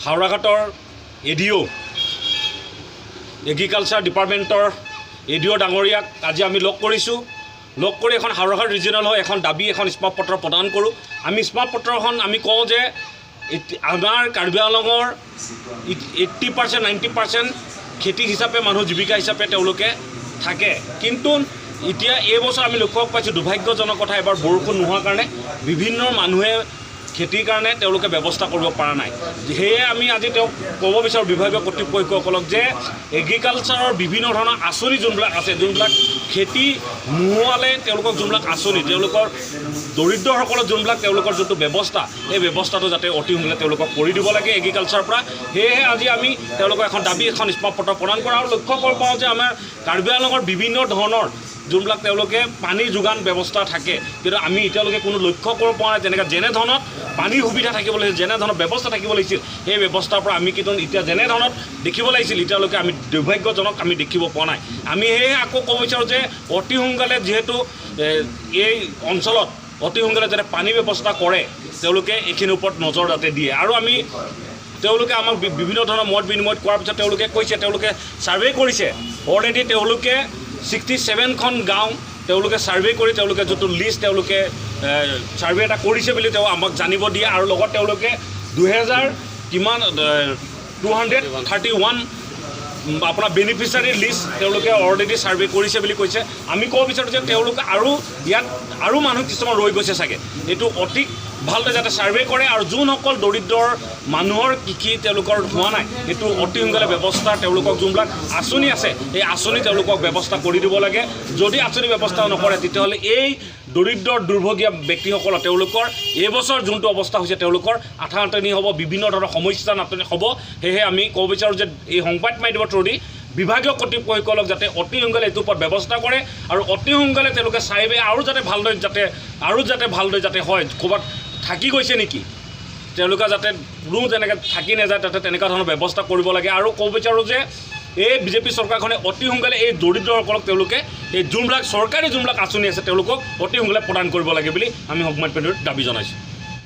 হাওৰাঘাটৰ A D O', agriculture ডিপাৰ্টমেণ্টৰ A D অ' ডাঙৰীয়াক আজি আমি লগ কৰিছোঁ। লগ কৰি এখন হাওৰাঘাট ৰিজনেল হৈ এখন দাবী, এখন স্মাৰকপত্ৰ প্ৰদান কৰোঁ। আমি স্মাৰকপত্ৰখন আমি কওঁ যে আমাৰ কাৰ্বি আংলঙৰ 80%, 90% খেতি হিচাপে মানুহ জীৱিকা হিচাপে তেওঁলোকে থাকে। কিন্তু এতিয়া এইবছৰ আমি লক্ষ্য পাইছোঁ, দুৰ্ভাগ্যজনক কথা, এবাৰ বৰষুণ নোহোৱাৰ কাৰণে বিভিন্ন মানুহে খেতিৰ কাৰণে তেওঁলোকে ব্যৱস্থা কৰিব পৰা নাই। সেয়ে আমি আজি তেওঁক ক'ব বিচাৰোঁ, বিভাগীয় কৰ্তৃপক্ষসকলক, যে এগ্ৰিকালচাৰৰ বিভিন্ন ধৰণৰ আঁচনি যোনবিলাক আছে, যোনবিলাক খেতি নোহোৱালে তেওঁলোকক যোনবিলাক আঁচনি, তেওঁলোকৰ দৰিদ্ৰসকলৰ যোনবিলাক তেওঁলোকৰ যোনটো ব্যৱস্থা, সেই ব্যৱস্থাটো যাতে অতি সোনকালে তেওঁলোকক কৰি দিব লাগে এগ্ৰিকালচাৰৰ পৰা। সেয়েহে আজি আমি তেওঁলোকক এখন দাবী, এখন স্মাৰকপত্ৰ প্ৰদান কৰা আৰু লক্ষ্য কৰিব পাৰোঁ যে আমাৰ কাৰ্বি আংলঙৰ বিভিন্ন ধৰণৰ যোনবিলাক তেওঁলোকে পানীৰ যোগান ব্যৱস্থা থাকে, কিন্তু আমি এতিয়ালৈকে কোনো লক্ষ্য কৰিব পৰা নাই তেনেকৈ যেনেধৰণত পানীৰ সুবিধা থাকিব লাগিছিল, যেনেধৰণৰ ব্যৱস্থা থাকিব লাগিছিল, সেই ব্যৱস্থাৰ পৰা আমি কিন্তু এতিয়া যেনেধৰণত দেখিব লাগিছিল, এতিয়ালৈকে আমি দুৰ্ভাগ্যজনক আমি দেখিব পোৱা নাই। আমি সেয়ে আকৌ ক'ব বিচাৰোঁ যে অতি সোনকালে যিহেতু এই অঞ্চলত অতি সোনকালে যাতে পানী ব্যৱস্থা কৰে, তেওঁলোকে এইখিনিৰ ওপৰত নজৰ যাতে দিয়ে। আৰু আমি তেওঁলোকে আমাক বিভিন্ন ধৰণৰ মত বিনিময় কৰাৰ পিছত তেওঁলোকে কৈছে, তেওঁলোকে ছাৰ্ভে কৰিছে অলৰেডি। তেওঁলোকে 67খন গাঁও তেওঁলোকে ছাৰ্ভে কৰি তেওঁলোকে যোনটো লিষ্ট, তেওঁলোকে ছাৰ্ভে এটা কৰিছে বুলি তেওঁ আমাক জানিব দিয়ে। আৰু লগত তেওঁলোকে 2000 কিমান 231 আপোনাৰ বেনিফিচিয়াৰী লিষ্ট তেওঁলোকে অলৰেডি ছাৰ্ভে কৰিছে বুলি কৈছে। আমি ক'ব বিচাৰোঁ যে তেওঁলোকে আৰু ইয়াত আৰু মানুহ কিছুমান ৰৈ গৈছে চাগে, এইটো অতি ভালদৰে যাতে ছাৰ্ভে কৰে আৰু যোনসকল দৰিদ্ৰৰ মানুহৰ কৃষি তেওঁলোকৰ হোৱা নাই, সেইটো অতি সোনকালে ব্যৱস্থা, তেওঁলোকক যোনবিলাক আঁচনি আছে, সেই আঁচনি তেওঁলোকক ব্যৱস্থা কৰি দিব লাগে। যদি আঁচনি ব্যৱস্থা নকৰে, তেতিয়াহ'লে এই দৰিদ্ৰ দুৰ্ভগীয়া ব্যক্তিসকলৰ তেওঁলোকৰ এইবছৰ যোনটো অৱস্থা হৈছে, তেওঁলোকৰ আথা নাটনি হ'ব, বিভিন্ন ধৰণৰ সমস্যা নাটনি হ'ব। সেয়েহে আমি ক'ব বিচাৰোঁ যে এই সংবাদ মাধ্যমৰ থ্ৰুদি বিভাগীয় কৰ্তৃপক্ষসকলক যাতে অতি সোনকালে এইটোৰ ওপৰত ব্যৱস্থা কৰে আৰু অতি সোনকালে তেওঁলোকে চাইবে আৰু যাতে ভালদৰে যাতে আৰু যাতে ভালদৰে যাতে হয়, ক'ৰবাত থাকি গৈছে নেকি, তেওঁলোকে যাতে কোনো তেনেকৈ থাকি নাযায়, তাতে তেনেকুৱা ধৰণৰ ব্যৱস্থা কৰিব লাগে। আৰু ক'ব বিচাৰোঁ যে এই বিজেপি চৰকাৰখনে অতি সোনকালে এই দৰিদ্ৰসকলক তেওঁলোকে এই যোনবিলাক চৰকাৰী যোনবিলাক আঁচনি আছে, তেওঁলোকক অতি সোনকালে প্ৰদান কৰিব লাগে বুলি আমি সংবাদ মাধ্যমত দাবী জনাইছোঁ।